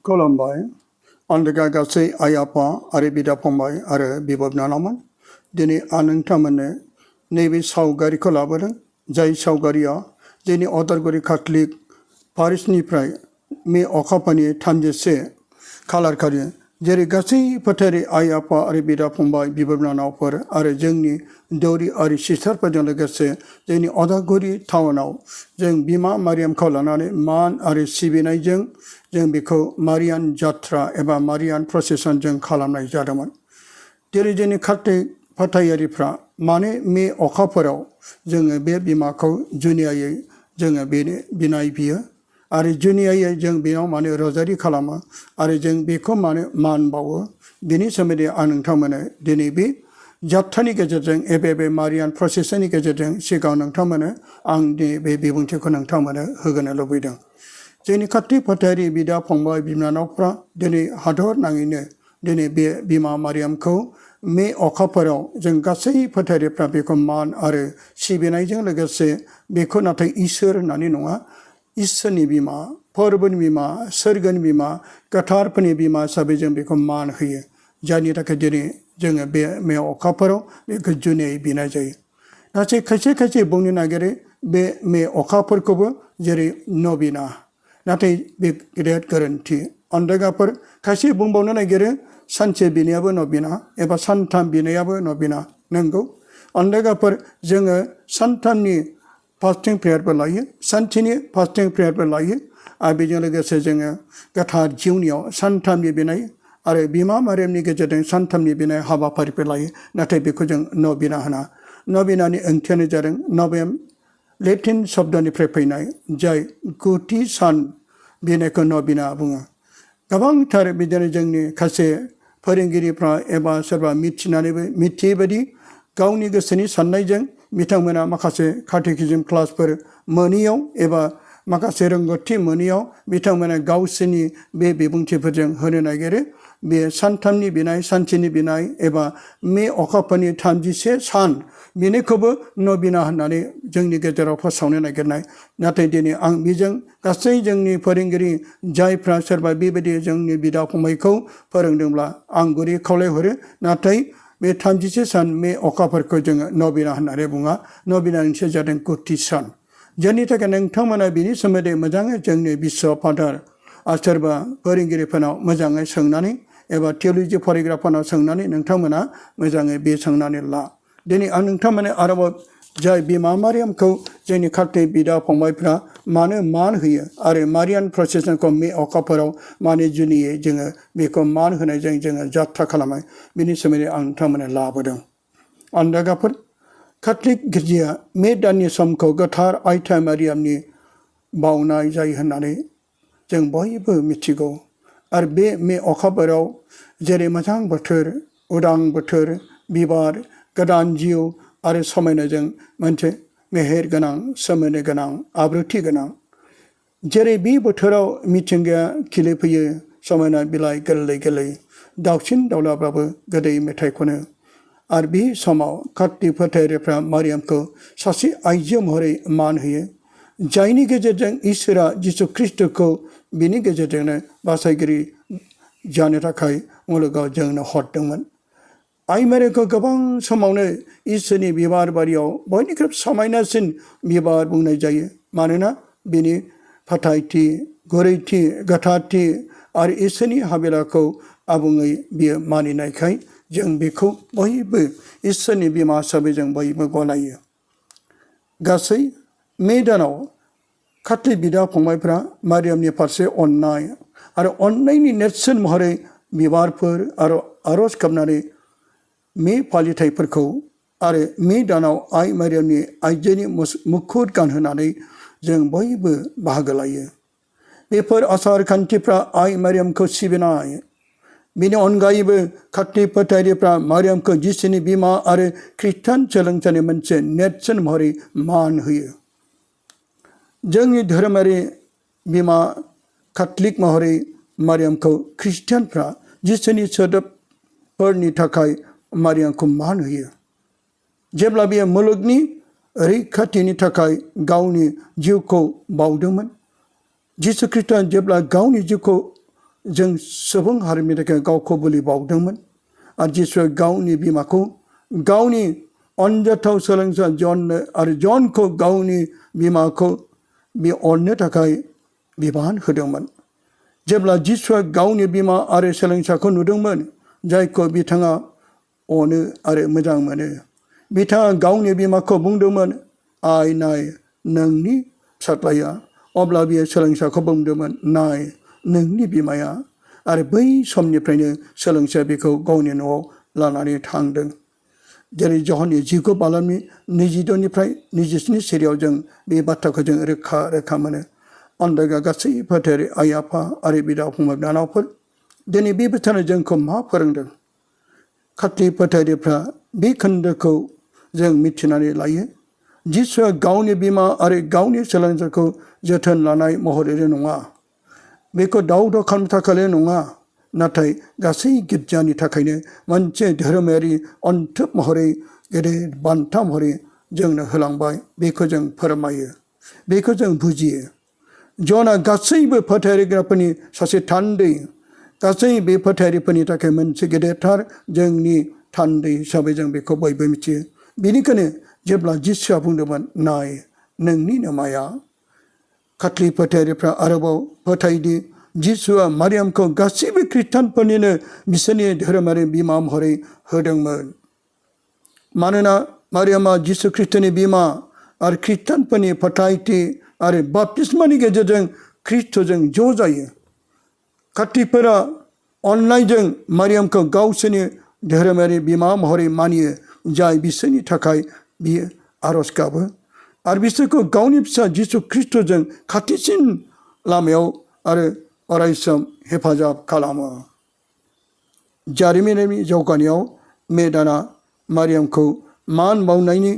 खुलुमबाय अन्धगा गासै आइ आफा आरो बिदा फंबाय आरो बिब' बिनानावमोन दिनै आं नोंथांमोननो नैबे सावगारिखौ लाबोदों जाय सावगारिया जोंनि उदालगुरि काथलिक पारिशनिफ्राय मे अखाफोरनि 31 खालार खालि जेरै गासै फोथारि आइ आफा आरो बिदा फंबाय बिब' बिनानावफोर आरो जोंनि दौरि आरो सिस्टारफोरजों लोगोसे जोंनि उदालगुरि टाउनाव जों बिमा मारियामखौ लानानै मान आरो सिबिनायजों जों बेखौ मारियान जात्रा एबा मारियान प्रसेसन जों खालामनाय जादोंमोन। जेरै जोंनि काथलिक फोथायारिफ्रा माने मे अखाफोराव जोङो बे बिमाखौ जुनियायै जोङो बिनाय बियो आरो जुनियायै जों बेयाव माने रजारि खालामो आरो जों बेखौ माने मान बावो। बिनि सोमोन्दै आं नोंथांमोननो दिनै बे जाथ्रानि गेजेरजों एबा बे मारियान प्रसेसननि गेजेरजों सिगाङाव नोंथांमोननो आं बे बिबुंथिखौ नोंथांमोननो होनो लुबैदों। जोंनि काथलिक फोथायारि बिदा फंबाय बिनानावफ्रा दिनै हादर नाङैनो दिनै बे बिमा मारियामखौ मे अखाफोराव जों गासै फोथायारिफ्रा बेखौ मान आरो सिबिनायजों लोगोसे बेखौ नाथाय इसोर होननानै नङा, इसोरनि बिमा, फोरबोनि बिमा, सोरगोनि बिमा, गोथारफोरनि बिमा हिसाबै जों बेखौ मान होयो। जायनि थाखाय दिनै जोङो बे मे अखाफोराव बेखौ जुनियायै बिनाय जायो। नाथाय खायसे खायसे बुंनो नागिरो बे मे अखाफोरखौबो जेरै नबिना, नाथाय बे गेदेर गोरोन्थि। अन्धगाफोर खायसे बुंबावनो नागिरो सानसे बिनायाबो नबिना एबा सानथाम बिनायाबो नबिना। नंगौ, अन्धगाफोर जोङो सानथामनि फास्टिं प्रेयारबो लायो, सानसेनि फास्टिं प्रेयारबो लायो आरो बेजों लोगोसे जोङो गोथार जिउनियाव सानथामनि बिनाय आरो बिमा मारियामनि गेजेरजों सानथामनि बिनाय हाबाफारिफोर लायो। नाथाय बेखौ जों नबिना होना। नबिनानि ओंथियानो जादों नबेम लेटिन शब्दनिफ्राय फैनाय जाय गुथि सान बिनायखौ नबिना बुङो। गोबांथार बिदिनो जोंनि खायसे फोरोंगिरिफ्रा एबा सोरबा मिथिनानैबो मिथियै बायदि गावनि गोसोनि साननायजों बिथांमोना माखासे काटेकिजम क्लासफोर मोनैयाव एबा माखासे रोंगौथि मोनैयाव बिथांमोना गावसोरनि बे बिबुंथिफोरजों होनो नागिरो बे सानथामनि बिनाय, सानसेनि बिनाय एबा मे अखाफोरनि 31 सान बिनिखौबो नबिना होननानै जोंनि गेजेराव फोसावनो नागिरनाय। नाथाय दिनै आं बेजों गासै जोंनि फोरोंगिरि जायफ्रा सोरबा बेबायदि जोंनि बिदा फंबायखौ फोरोंदोंब्ला आं गुरै खावलायहरो, नाथाय बे 31 सान मे अखाफोरखौ जोङो नबिना होननानै बुङा। नबिना ओंथिया जादों गुथि सान। जायनि थाखाय नोंथांमोना बिनि सोमोन्दै मोजाङै जोंनि बिश्व फादार आरो सोरबा फोरोंगिरिफोरनाव मोजाङै सोंनानै एबा थिय'ल'जि फरायग्राफोरनाव सोंनानै नोंथांमोना मोजाङै बे सोंनानै ला। दिनै आं नोंथांमोननो आरोबाव जाय बिमा मारियामखौ जोंनि काथलिक बिदा फंबायफ्रा मानो मान होयो आरो मारियान प्रसेसनखौ मे अखाफोराव मानो जुनियै जोङो बेखौ मान होनायजों जोङो जात्रा खालामो बिनि सोमोन्दै आं नोंथांमोननो लाबोदों। अन्धगाफोर काथलिक गिर्जाया मे दाननि समखौ गोथार आइथा मारियामनि बावनाय जायो होननानै जों बयबो मिथिगौ आरो बे मे अखाफोराव जेरै मोजां बोथोर, उदां बोथोर, बिबार, गोदान जिउ आरो समायनाजों मोनसे मेहेर गोनां, सोमोन्दो गोनां, आब्रुथि गोनां। जेरै बे बोथोराव मिथिंगाया खिलिफैयो, समायना बिलाइ गोरलै गोरलै, दाउसिन दाउलाफ्राबो गोदै मेथाइ खनो आरो बे समाव काथलिक फोथायारिफ्रा मारियामखौ सासे आइजो महरै मान होयो जायनि गेजेरजों इसोरा जिसु ख्रिस्ट'खौ बिनि गेजेरजोंनो बासायगिरि जानो थाखाय मुलुगाव जोंनो हरदोंमोन। आइ मारियामखौ गोबां समावनो इसोरनि बिबार बारियाव बयनिख्रुइ समायनासिन बिबार बुंनाय जायो मानोना बिनि फोथायथि, गुरैथि, गोथारथि आरो इसोरनि हाबिलाखौ आबुङै बियो मानिनायखाय जों बेखौ बयबो इसोरनि बिमा हिसाबै जों बयबो गनायो। गासै मे दानाव काथलिक बिदा फंबायफ्रा मारियामनि फारसे अननाय आरो अननायनि नेरसोन महरै बिबारफोर आरो आरज गाबनानै मे फालिथाइफोरखौ आरो मे दानाव आइ मारियामनि आइजोनि मुखुद गानहोनानै जों बयबो बाहागो लायो। बेफोर आसार खान्थिफ्रा आइ मारियामखौ सिबिनाय। बेनि अनगायैबो काथलिक फोथायारिफ्रा मारियामखौ जिसुनि बिमा आरो खृष्टान सोलोंसानि मोनसे नेरसोन महरै मान होयो। जोंनि धोरोमारि बिमा काथलिक महरै मारियामखौ खृष्टानफ्रा जिसुनि सोदोबफोरनि थाखाय मारियामखौ मान होयो। जेब्ला बियो मुलुगनि रैखाथिनि थाखाय गावनि जिउखौ बाउदोंमोन, जिसु ख्रिस्ट'आ जेब्ला गावनि जिउखौ जों सुबुं हारिनि थाखाय गावखौ बोलि बावदोंमोन आरो जिसुआ गावनि बिमाखौ गावनि अनजाथाव सोलोंसा जननो आरो जनखौ गावनि बिमाखौ बे अननो थाखाय बिबान होदोंमोन। जेब्ला जिसुआ गावनि बिमा आरो सोलोंसाखौ नुदोंमोन जायखौ बिथाङा अनो आरो मोजां मोनो, बिथाङा गावनि बिमाखौ बुंदोंमोन, आइ नाय नोंनि फिसाज्लाया। अब्ला बियो सोलोंसाखौ बुंदोंमोन, नाय नोंनि बिमाया। आरो बै समनिफ्रायनो सोलोंसाया बेखौ गावनि न'आव लानानै थांदों। जेरै जहननि 19 बालामनि 22निफ्राय 27 सिरियाव जों बे बाथ्राखौ जों रोखा रोखा मोनो। अन्धगा गासै फोथायारि आइ आफा आरो बिदा फंबाय बिनानावफोर, दिनै बे बोथोरा जोंखौ मा फोरोंदों? खाथि फोथायारिफ्रा बे खोन्दोखौ जों मिथिनानै लायो। जिसुआ गावनि बिमा आरो गावनि सोलोंसाखौ जोथोन लानाय महरै नङा, बेखौ दाव दाव खालामनो थाखायल' नङा, नाथाय गासै गिर्जानि थाखायनो मोनसे धोरोमारि अनथोब महरै गेदेर बान्था महरै जोंनो होलांबाय। बेखौ जों फोरमायो, बेखौ जों बुजियो। ज'ना गासैबो फोथायग्राफोरनि सासे थान्दै, गासै बे फोथायरिफोरनि थाखाय मोनसे गेदेरथार जोंनि थान्दै हिसाबै जों बेखौ बयबो मिथियो। बेनिखायनो जेब्ला जिसुआ बुंदोंमोन, नाय नोंनि नोमाया, खाथलि फोथायरिफ्रा आरोबाव फोथायदि जिसुआ मारियामखौ गासैबो खृष्टानफोरनिनो बिसोरनि धोरोमारि बिमा महरै होदोंमोन। मानोना मारियामा जिसु ख्रिस्टनि बिमा आरो खृष्टानफोरनि फोथायथि आरो बाप्तिस्मानि गेजेरजों ख्रिस्टजों ज' जायो। खाथिफोरा अननायजों मारियामखौ गावसोरनि धोरोमारि बिमा महरै मानियो, जाय बिसोरनि थाखाय बियो आरज गाबो आरो बिसोरखौ गावनि फिसा जिसु ख्रिस्टजों खाथिसिन लामायाव आरो अरायसम हेफाजाब खालामो। जारिमिनारि जौगानायाव मे दाना मारियामखौ मान बावनायनि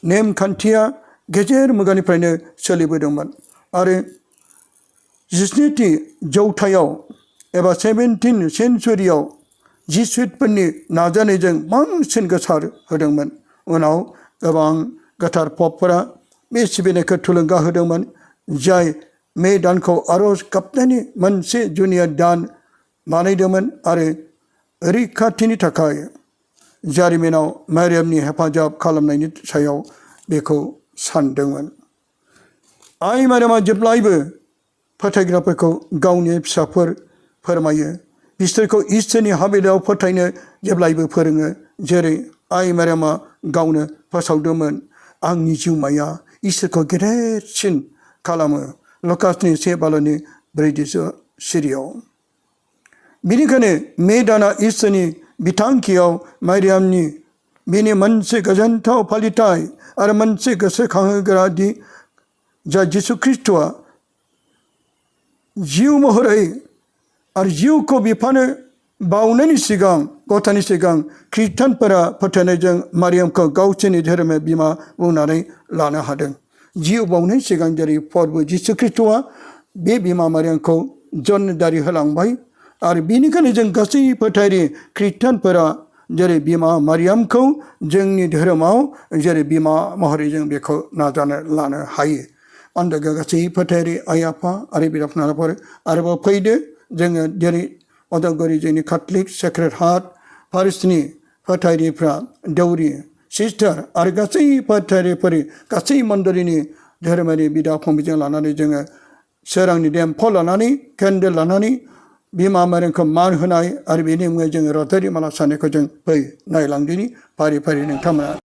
नेमखान्थिया गेजेर मुगानिफ्रायनो सोलिबोदोंमोन आरो 17थि जौथायाव एबा 17 सेन्सुरियाव जिसुइटफोरनि नाजानायजों बांसिन गोसार होदोंमोन। उनाव गोबां गोथार पपफोरा बे सिबिनायखौ थुलुंगा होदोंमोन, जाय मे दानखौ आरज गाबनायनि मोनसे जुनिया दान बानायदोंमोन आरो रैखाथिनि थाखाय जारिमिनाव मारियामनि हेफाजाब खालामनायनि सायाव बेखौ सानदोंमोन। आइ मारियामा जेब्लायबो फोथायग्राफोरखौ गावनि फिसाफोर फोरमायो, बिसोरखौ इसोरनि हाबिलाव फोथायनो जेब्लायबो फोरोङो। जेरै आइ मारियामा गावनो फोसावदोंमोन, आंनि जिउमाया इसोरखौ गेदेरसिन खालामो, लुकासनि 1:40 सिरियाव। बेनिखायनो मे दाना इसोरनि बिथांखियाव मारियामनि बेनि मोनसे गोजोनथाव फालिथाय आरो मोनसे गोसोखांहोग्रा दि जाय जिसु ख्रिस्टआ जिउ महरै आरो जिउखौ बिफानो बावनायनि सिगां गथानि सिगां खृष्टानफोरा फोथायनायजों मारियामखौ गावसोरनि धोरोमारि बिमा बुंनानै लानो हादों। जिउ बावनायनि सिगां जेरै प्रभु जिसु ख्रिस्टआ बे बिमा मारियामखौ जन्मदारि होलांबाय आरो बेनिखायनो जों गासै फोथायरि खृष्टानफोरा जेरै बिमा मारियामखौ जोंनि धोरोमाव जेरै बिमा महरै जों बेखौ नाजानो लानो हायो। अन्धगा गासै फोथायरि आइ आफा आरो बिदा फंबायफोर, आरोबाव फैदो जोङो जेरै अदालगुरि जोंनि काथलिक सेक्रेड हार्ट पारिशनि फोथायरिफ्रा, दौरि सिस्टार आरो गासै फोथायरिफोर, गासै मण्डलिनि धोरोमारि बिदा फंबायजों लानानै जोङो सोरांनि देम्फल लानानै केन्डेल लानानै बिमा मारियामखौ मान होनाय आरो बेनि मुङै जोङो रथारि माला सारनायखौ जों फै नायलांदिनि फारि फारि नोंथांमोना